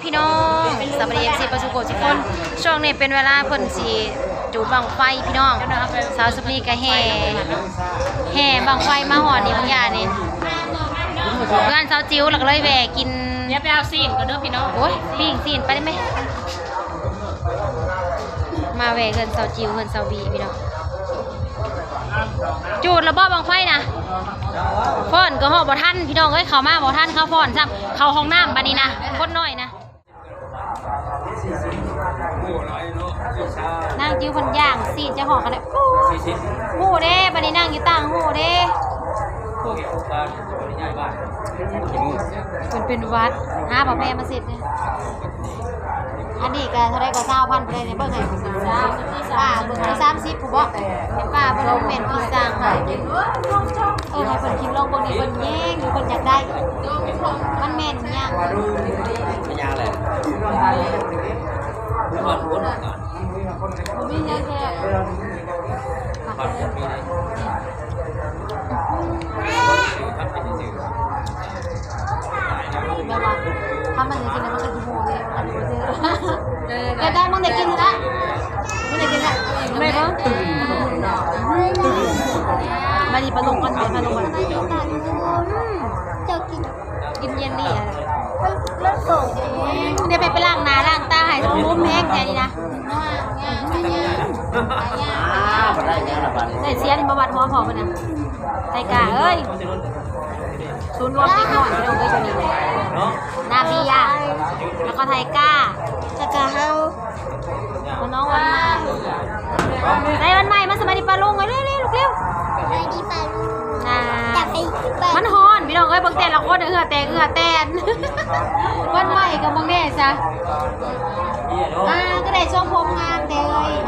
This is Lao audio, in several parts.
ພີ່ນ້ອງ ສະບາຍດີ ເອັຟຊີ ເບິດສູ່ຜູ້ສູ່ຄົນ. ຊ່ວງນີ້ເປັນເວລາເພິ່ນຊິຈູດບັ້ງໄຟພີ່ນ້ອງ. ສາວສຸບນີກະແຫ່ ແຫ່ບັ້ງໄຟມາຮອດນີ້ບາງຢ່ານີ້ ເຮືອນສາວຈິວ ແລ້ວກະເລີຍແວ່ກິນ. ດຽວໄປເອົາຊີ້ນກ່ອນເດີພີ່ນ້ອງ. ໂອ້ຍ ປີ້ງຊີ້ນໄປໄດ້ໄໝ? ມາແວ່ເຮືອນສາວຈິວ ເຮືອນສາວບີພີ່ນ້ອງ. ຈູດລະບໍບັ້ງໄຟນະ? ຟ້ອນກະເຫາະບໍ່ທັນພີ່ນ້ອງເອີຍ ເຂົ້າມາບໍ່ທັນ ເຂົ້າຟ້ອນຊ້ຳ ເຂົ້າຫ້ອງນ້ຳບາດນີ້ນະ ຄົນນ້ອຍນະ. ນາງຈິວເພິ່ນຍ່າງຊີ້ນຈະເຫາະກັນແລ້ວ. ໂອ້ ຮູ້ເດ້ ບາດນີ້ນາງຢູ່ຕ່າງຫູເດ້. ເພິ່ນເປັນຫວັດ ຫາບໍ່ແມ່ມາເຊັດເດ້. ອັນນີ້ກະເທົ່າໃດກະຊາວພັນບໍ່ໄດ້ນີ້ ເບິ່ງໃຫ້ ປ້າເບິ່ງ ສາມສິບພຸ້ນບໍ? ໃຫ້ປ້າເບິ່ງ ແມ່ນປີສ້າງໃຫ້. ເອີ ໃຫ້ເພິ່ນກິນລອງເບິ່ງນີ້ ເພິ່ນແຍງຢູ່ ເພິ່ນຢາກໄດ້. ມັນແມ່ນຫຍັງ? ມັນຫຍັງແຫຼະ? ບໍ່ມີຫຍັງແທ້. ແບບວ່າ ຖ້າມັນຊິກິນແລ້ວມັນກະຊິຮູ້ເດ້. ເອີ ໄດ້ ໄດ້ ມຶງໄດ້ກິນລະ ມຶງໄດ້ກິນລະ ໄດ້ບໍ່? ບາດນີ້ປາລົງກ່ອນ ໄປປາລົງກ່ອນ. ເຈົ້າກິນ ກິນເຢນນີ້ອະ ມັນ ມັນໂສດ. ດຽວແມ່ໄປລ້າງໜ້າລ້າງຕາໃຫ້ ໂອ້ ໂມແພງແທ້ນີ້ນະ. ໄດ້ເສຍນີ້ມາວັດຫົວພໍ່ເພິ່ນນະ. ໄທກາເອີຍ ສູນລວມເດັກນ້ອຍພີ່ນ້ອງເອີຍ ຢູ່ນີ້ ນາເບຍ ແລ້ວກະໄທກາ ແລ້ວກະເຮົາ ນ້ອງວັນໃໝ່. ໄດ້ວັນໃໝ່ ມາສະບາຍດີປ້າລຸງເອີຍ ເລັວໆ ລູກເລັວ. ສະບາຍດີປ້າລຸງ ນາ ຢາກໄປ ມັນຮ້ອນພີ່ນ້ອງເອີຍ ເບິ່ງແຕ່ລະຄົນ ເຫື່ອແຕກເຫື່ອແຕນ. ວັນໃໝ່ກະເບິ່ງແດ່ຊະ ອ່າ ກະໄດ້ຊົງຜົມງາມແທ້ເອີຍ.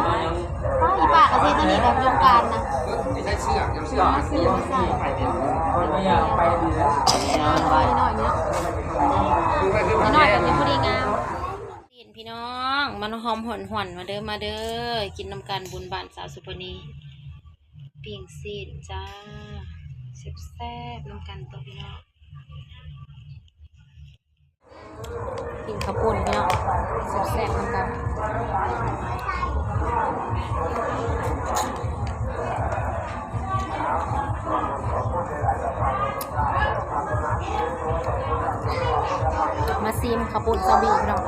ປ້າ ອີປ້າກະເຮັດອັນນີ້ແບບໂຄງການນະ ນ້ອຍໆ ກະຊິພໍດີງາມ. ພີ່ນ້ອງ ມາຫອມຫວນໆ ມາເດີ ມາເດີ ກິນນຳກັນ ບຸນບ້ານສາວສຸພະນີ ປີ້ງຊີ້ນຈ້າ ແຊບໆ ນຳກັນໂຕະພີ່ນ້ອງ. ກິນເຂົ້າປຸ້ນພີ່ນ້ອງ ແຊບໆ ນຳກັນ. ມາຊີມເຂົ້າປຸ້ນຊາວບີພີ່ນ້ອງ.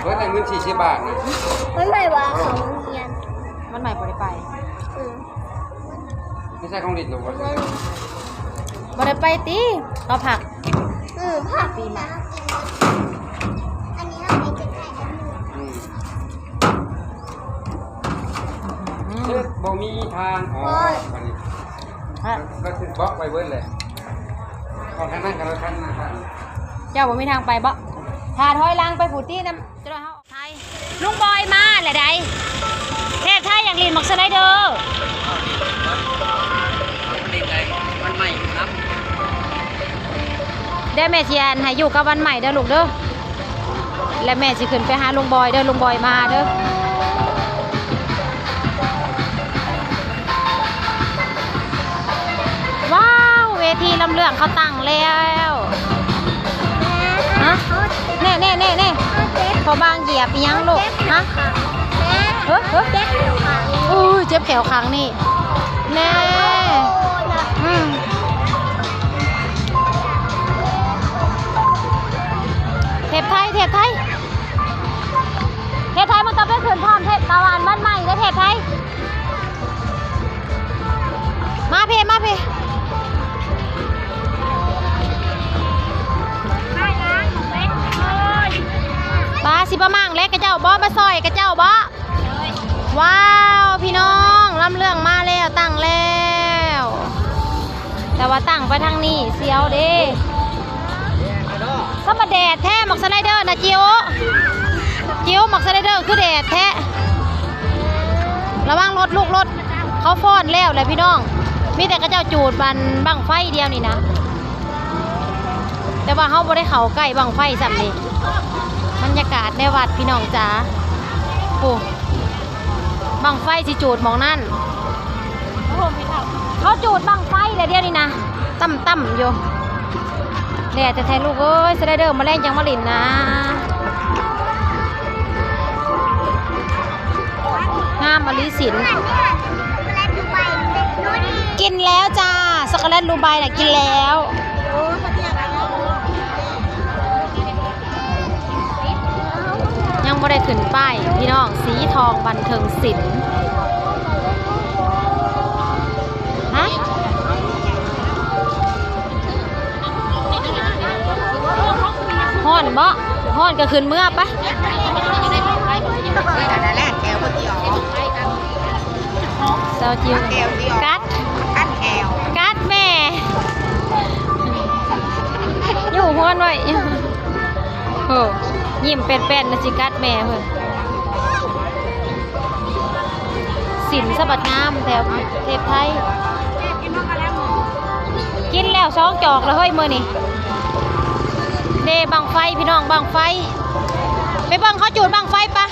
ເບິດແລ້ວເງິນສີ່ສິບບາດນີ້. ວັນໃໝ່ວ່າເຂົ້າໂຮງຮຽນ ວັນໃໝ່ບໍ່ໄດ້ໄປ. ອື ໄມ່ໃຊ່ຂອງຫຼິ້ນເນາະ ບໍ່ໄດ້ໄປຕິ ເຮົາພັກ. ອື ພັກປີໃໝ່ ອັນນີ້ເຮົາໄປຈະໄດ້. ອື ອື ບໍ່ມີທາງອອກ ບັດນີ້ ຮະ ກໍຖືກບລັອກໄວ້ເບິດແຫຼະ ອອກທາງນັ້ນກໍແລ້ວກັນນະ. ເຈົ້າບໍ່ມີທາງໄປບໍ? ຖ້າຖອຍຫຼັງໄປພຸ້ນຕິ ນຳ ຈະໄດ້ເຮົາອອກໄທ. ລຸງບອຍມາແລ້ວໃດ໋ ເທບໄທຢາກຫຼິ້ນໝາກສະໄລເດີ. ດຽວແມ່ຊິອັນໃຫ້ຢູ່ກັບວັນໃໝ່ເດີລູກເດີ. ແລະແມ່ຊິຂຶ້ນໄປຫາລຸງບອຍເດີ ລຸງບອຍມາເດີ. ວ້າວ ເວທີລຳເລື່ອງເຂົາຕັ້ງແລ້ວ. ຮະ ແນ່ໆໆໆ ພໍ່ບາງຢຽບອີ່ຫຍັງລູກ? ຮະ ເອີ ເອີ ໂອ້ຍ ເຈັບແຂ້ວຂ້າງນີ້ ແນ່. ອືມ ເທບໄທ ເທບໄທ ເທບໄທ ມັນຕ້ອງໄປຂຶ້ນພ້ອມເທບຕາວັນ ວັນໃໝ່ເດີ ເທບໄທ. ມາພີ້ ມາພີ້ ປ້າ ຊິມາມ້າງເຫຼັກຂະເຈົ້າບໍ? ມາຊ່ອຍຂະເຈົ້າບໍ? ວ້າວ ພີ່ນ້ອງ ລຳເລື່ອງມາແລ້ວ ຕັ້ງແລ້ວ ແຕ່ວ່າຕັ້ງໄປທາງນີ້ ສຽວເດ້. ຄືມາແດດແທ້ ໝາກສະໄລເດີນະ ຈິວ ຈິວ ໝາກສະໄລເດີຄືແດດແທ້. ລະວັງລົດລູກ ລົດເຂົາຟ້ອນແລ້ວແຫຼະພີ່ນ້ອງ. ມີແຕ່ເຂົາເຈົ້າຈູດບັ້ງໄຟດຽວນີ້ນະ ແຕ່ວ່າເຮົາບໍ່ໄດ້ເຂົ້າໃກ້ບັ້ງໄຟຊ້ຳເດ. ບັນຍາກາດໃນວັດພີ່ນ້ອງຈ໋າ ໂອ້ ບັ້ງໄຟຊິຈູດໝ່ອງນັ້ນ. ເຂົາຈູດບັ້ງໄຟແລ້ວດຽວນີ້ນະ ຕ່ຳໆຢູ່. ແດດແທ້ໆລູກເອີຍ ສະໄລເດີ ມື້ແລງຈັ່ງມາຫຼິ້ນນະ. ງາມອີ່ຫຼີສິນ. ກິນແລ້ວຈ້າ ຊັອກໂກແລັດດູໄບນະ ກິນແລ້ວ. ຍັງບໍ່ໄດ້ຂຶ້ນປ້າຍພີ່ນ້ອງ ສີທອງບັນເທີງສິນ. ຮະ? ຮ້ອນບໍ່? ຮ້ອນກໍຂຶ້ນເມືອໄປ. ສາວຈິວ ກັດ ກັດແມ່ ຢູ່ຮ້ອນໄວ້. ໂອ້ ຍິ້ມແປ້ນໆ ນະ ຊິກັດແມ່ເພິ່ນ. ສິນສະບັດງາມແຖວເທບໄທ. ກິນແລ້ວສອງຈອກແລ້ວເຮີ້ຍມື້ນີ້. ເດ້ບັ້ງໄຟພີ່ນ້ອງ ບັ້ງໄຟ. ໄປເບິ່ງເຂົາຈູດບັ້ງໄຟປະ.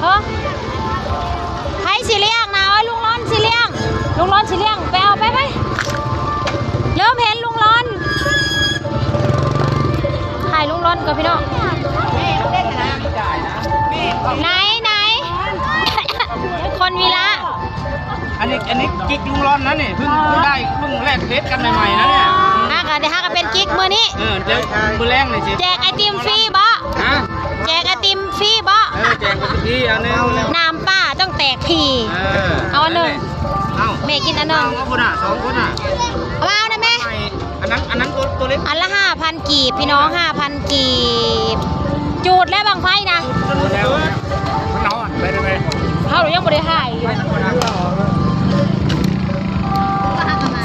ເອີ ໃຜຊິລ້ຽງນະ? ເອີ ລຸງລອນຊິລ້ຽງ ລຸງລອນຊິລ້ຽງ. ໄປເອົາໄປ ໄປ. ເລີ່ມເຫັນລຸງລອນ. ຖ່າຍລຸງລອນກ່ອນພີ່ນ້ອງ. ໄໜ ໄໜ ຄົນວີລະ. ອັນນີ້ ອັນນີ້ກິກລຸງລອນນະນີ້ ເພິ່ງ ເພິ່ງໄດ້ ເພິ່ງແລກເພດກັນໃໝ່ໆນະນີ້. ຫາກະ ຫາກະເປັນກິກມື້ນີ້. ເອີ ດຽວມື້ແລງນີ້ຊິແຈກໄອຕິມຟຣີບໍ? ຮະ? ແຈກໄອຕິມຟຣີບໍ? ເອີ ແຈກໄອຕິມຟຣີອັນໜຶ່ງ. ນ້ຳປາຕ້ອງແຕກທີ່. ເອີ ເອົາອັນໜຶ່ງ. ເອົາ ແມ່ກິນອັນໜຶ່ງ. ເອົາພຸ້ນນະ ສອງຄົນນະ. ເອົາ ເອົານະແມ່. ອັນນັ້ນ ອັນນັ້ນຕົວ ຕົວເລັກ ອັນລະຫ້າພັນກີບ ພີ່ນ້ອງ ຫ້າພັນກີບ. ຈູດແລ້ວບັ້ງໄຟນະ. ຈູດແລ້ວ ມັນຮ້ອນໄປໄດ້ໄໝ? ເຮົາຍັງບໍ່ໄດ້ຖ່າຍຢູ່.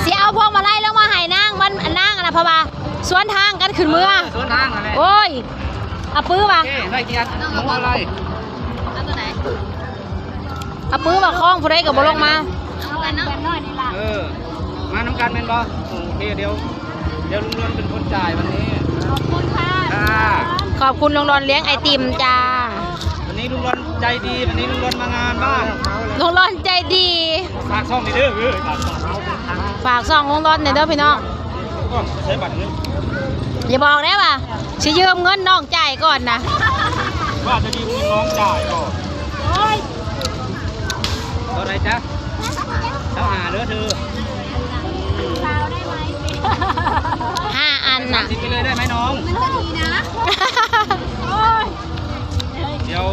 ຊິເອົາພວງມາໄລລົງມາໃຫ້ນາງ ມັນ ນາງອັນນະ ເພາະວ່າສວນທາງກັນຂຶ້ນເມືອ. ເອີ ສວນທາງນັ້ນແຫຼະ. ໂອ້ຍ ອາປືວ່າ ໂອເຄ ໄດ້ກ່ຽດ ມາໄລ ເອົາຕົວໃດ? ອາປືວ່າຄອງຜູ້ໃດກໍບໍ່ລົງມາ. ເອົາກັນເນາະ. ເອີ ມານຳກັນແມ່ນບໍ່? ໂອເຄ ດຽວ ດຽວລຸງລວນເປັນຄົນຈ່າຍວັນນີ້. ຂອບຄຸນຄ່ະ. ຄ່ະ ຂອບຄຸນລຸງລອນລ້ຽງໄອຕິມຈ້າ. ວັນນີ້ລຸງລອນໃຈດີ ວັນນີ້ລຸງລອນມາງານບ້ານ. ລຸງລອນໃຈດີ. ຝາກຊ່ອງນີ້ເດີ ເອີ ຝາກຊ່ອງ ຝາກຊ່ອງລຸງລອນແດ່ເດີພີ່ນ້ອງ. ໃຊ້ບັດເງິນ ຢ່າບອກໄດ້ວ່າຊິຢືມເງິນນ້ອງຈ່າຍກ່ອນນະ. ວ່າຈະຢືມນ້ອງຈ່າຍກ່ອນ. ໂອ້ຍ ເທົ່າໃດຈະ? ຊາວຫ້າເດີເທີ. ຊາວໄດ້ໄໝ? ຫ້າອັນນະ. ສາມສິບໄປເລີຍໄດ້ໄໝນ້ອງ? ມັນຈະດີນະ. ໂອ້ຍ ດຽວ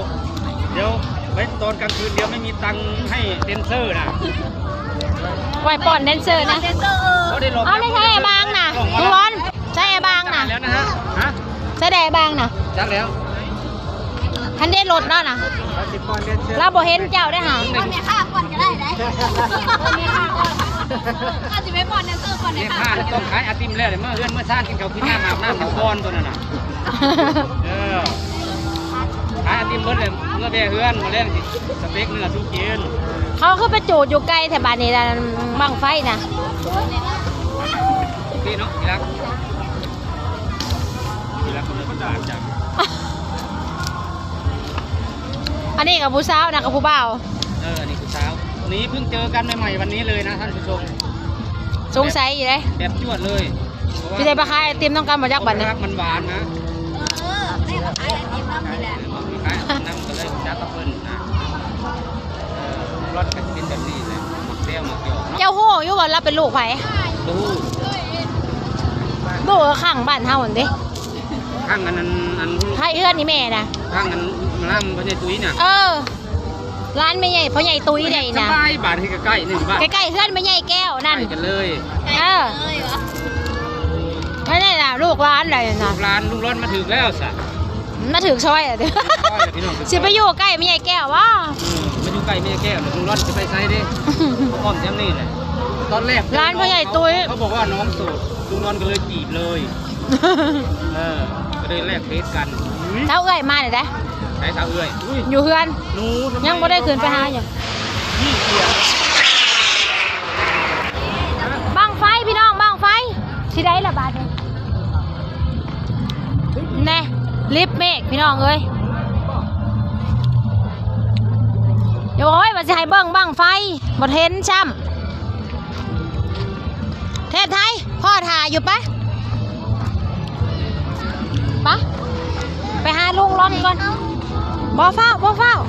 ດຽວໄວ້ຕອນກາງຄືນ ດຽວໄມ່ມີຕັງໃຫ້ແດນເຊີນະ. ໄວ້ປ້ອນແດນເຊີນະ. ເອົາ ໃຊ້ແອບາງນະ ລຸງລອນ ໃຊ້ແອບາງນະ. ແລ້ວນະຮະ. ຮະ? ໃຊ້ແອບາງນະ. ຈັກແລ້ວ. ທັນໄດ້ລົດແລ້ວນະ. ລາວບໍ່ເຫັນເຈົ້າໄດ້ຫາ. ແມ່ຄ້າກ່ອນກໍໄດ້ໄດ໋. ແມ່ຄ້າກ່ອນ. ອາດຊິໄປປ້ອນແດນເຊີກ່ອນ. ແມ່ຄ້າຕ້ອງຂາຍອາຕິມແລ້ວ ເມືອເຮືອນເມືອຊານ ກິນເຂົ້າກິນນ້ຳ ອາບນ້ຳ ເຂົ້າກ່ອນຕົວນັ້ນນະ. ເອີ ຂາຍອາຕິມເບິດເລີຍ ເມືອແວ່ເຮືອນ ມື້ແລງຊິສະເຕັກເນື້ອສູ່ກິນ. ເຂົາຄືໄປຈູດຢູ່ໄກແທ້ບາດນີ້ ບັ້ງໄຟນະ. ໂອເຄເນາະ ທີ່ລັກ ທີ່ລັກ ຄົນເດີນປະຈານຈັງ. ອັນນີ້ກໍຜູ້ສາວນະ ກັບຜູ້ບ່າວ. ເອີ ອັນນີ້ຜູ້ສາວ ນີ້ເພິ່ງເຈີກັນໃໝ່ໆ ວັນນີ້ເລີຍນະທ່ານຜູ້ຊົມ. ສົງໄສຢູ່ເດ້ ແບບຈວດເລີຍ. ຊິໄດ້ໄປຂາຍໄອຕິມນຳກັນບໍ່ຈັກບັດນີ້. ມັນຫວານນະ. ເອີ ແມ່ມາຂາຍໄອຕິມນຳນີ້ແຫຼະ. ມາຂາຍໄອຕິມນຳກໍເລີຍຮູ້ຈັກກັບເພິ່ນນະ. ເອີ ລົດກໍຊິເປັນແບບນີ້ແຫຼະ ໝາກແຊວໝາກຢອກເນາະ. ເຈົ້າຮູ້ຢູ່ບໍ່ລາວເປັນລູກໃຜ? ບໍ່ຮູ້. ລູກຂ້າງບ້ານເຮົາຫັ້ນເດ້. ຂ້າງອັນນັ້ນ ອັນ ໃຜເຮືອນນີ້ແມ່ນະ? ຂ້າງອັນນຳພໍ່ໃຫຍ່ຕຸ້ຍນະ. ເອີ ຫຼານແມ່ໃຫຍ່ພໍ່ໃຫຍ່ຕຸ້ຍໃດນະ. ສະບາຍ ບ້ານໃກ້ໆ ໜຶ່ງບ້ານ ໃກ້ໆເຮືອນແມ່ໃຫຍ່ແກ້ວນັ້ນ. ໃກ້ກັນເລີຍ. ເອີ ນັ້ນແຫຼະ ລູກຫຼານໃດນະ. ລູກຫຼານ ລຸງລອນມາຖືກແລ້ວຊະ. ມາຖືກຊອຍແລ້ວເດີ. ຊອຍແລ້ວພີ່ນ້ອງ. ຊິໄປຢູ່ໃກ້ແມ່ໃຫຍ່ແກ້ວຫວາ? ເອີ ມາຢູ່ໃກ້ແມ່ໃຫຍ່ແກ້ວ ລຸງລອນຊິໄປໃສເດ້? ອ້ອມແຖວນີ້ແຫຼະ. ຕອນແລກ ຫຼານພໍ່ໃຫຍ່ຕຸ້ຍ ເຂົາບອກວ່ານ້ອງໂສດ ລຸງລອນກໍເລີຍຈີບເລີຍ. ເອີ ກໍເລີຍແລກເຟສກັນ. ເຖົ້າເອື້ອຍມາແລ້ວເດ້. ໃສເຖົ້າເອື້ອຍ? ອຸ້ຍ ຢູ່ເຮືອນ. ໜູ ຍັງບໍ່ໄດ້ຂຶ້ນໄປຫາຫຍັງ. ບັ້ງໄຟພີ່ນ້ອງ ບັ້ງໄຟ. ຊິໄດ້ລະບາດນີ້. ແນ່ ລິບເມກພີ່ນ້ອງເອີຍ. ໂອ້ຍ ວ່າຊິໃຫ້ເບິ່ງບັ້ງໄຟ ບໍ່ເຫັນຊ້ຳ. ເທບໄທ ພໍ່ຖ້າຢູ່ປະ ປະ ໄປຫາລຸງລອນກ່ອນ. ບໍ່ຟ້າວ ບໍ່ຟ້າວ.